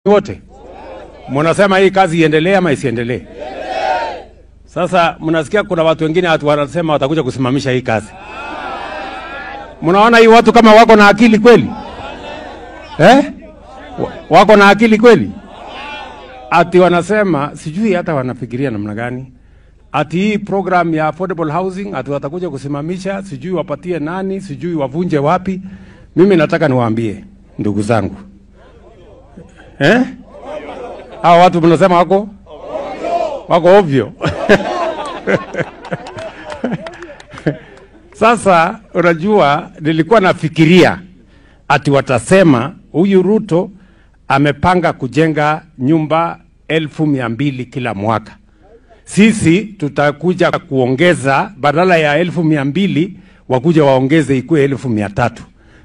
Wote mnasema hii kazi iendelee ama isiendelee? Sasa mnasikia kuna watu wengine watu wanasema watakuja kusimamisha hii kazi. Mnaona hii watu kama wako na akili kweli? Eh? Wako na akili kweli? Ati wanasema sijui hata wanafikiria namna gani. Ati hii program ya affordable housing ati watakuja kusimamisha, sijui wapatie nani, sijui wavunje wapi. Mimi nataka niwaambie ndugu zangu. Eh? Hawa watu mnasema wako? Wako ovyo. Sasa unajua nilikuwa nafikiria ati watasema huyu Ruto amepanga kujenga nyumba 200,000 kila mwaka. Sisi tutakuja kuongeza badala ya 200,000 wakuja waongeze ikuwe 300,000.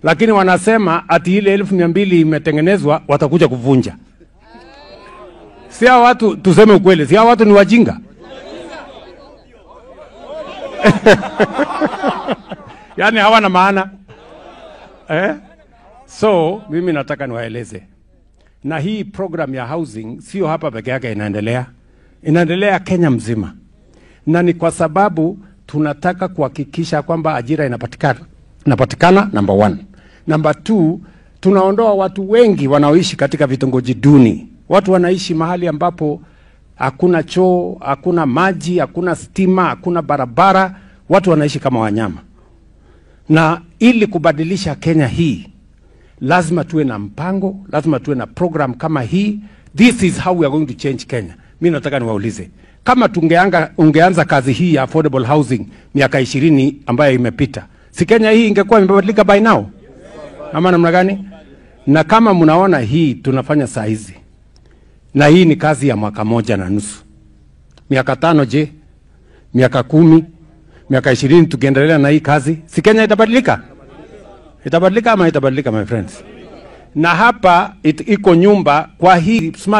Lakini wanasema ati ile 200,000 imetengenezwa watakuja kuvunja. Si hao watu, tuseme ukweli, si hao watu ni wajinga? Yaani hawana maana. Eh? So, mimi nataka niwaeleze. Na hii program ya housing sio hapa peke yake inaendelea. Inaendelea Kenya mzima. Na ni kwa sababu tunataka kuhakikisha kwamba ajira inapatikana. Inapatikana number 1. Number 2, tunaondoa watu wengi wanaoishi katika vitongoji duni. Watu wanaishi mahali ambapo hakuna choo, hakuna maji, hakuna stima, hakuna barabara. Watu wanaishi kama wanyama. Na ili kubadilisha Kenya hii, lazima tuwe na mpango, lazima tuwe na program kama hii. This is how we are going to change Kenya. Mimi nataka niwaulize, kama ungeanza kazi hii ya affordable housing miaka 20 ambayo imepita, si Kenya hii ingekuwa imebadilika by now? Ama namna gani? Na kama mnaona hii tunafanya saa hizi, na hii ni kazi ya mwaka 1.5. Miaka 5 je? Miaka 10, miaka 20 tukiendelea na hii kazi, si Kenya itabadilika? Itabadilika ama itabadilika, my friends? Na hapa iko nyumba kwa hii smart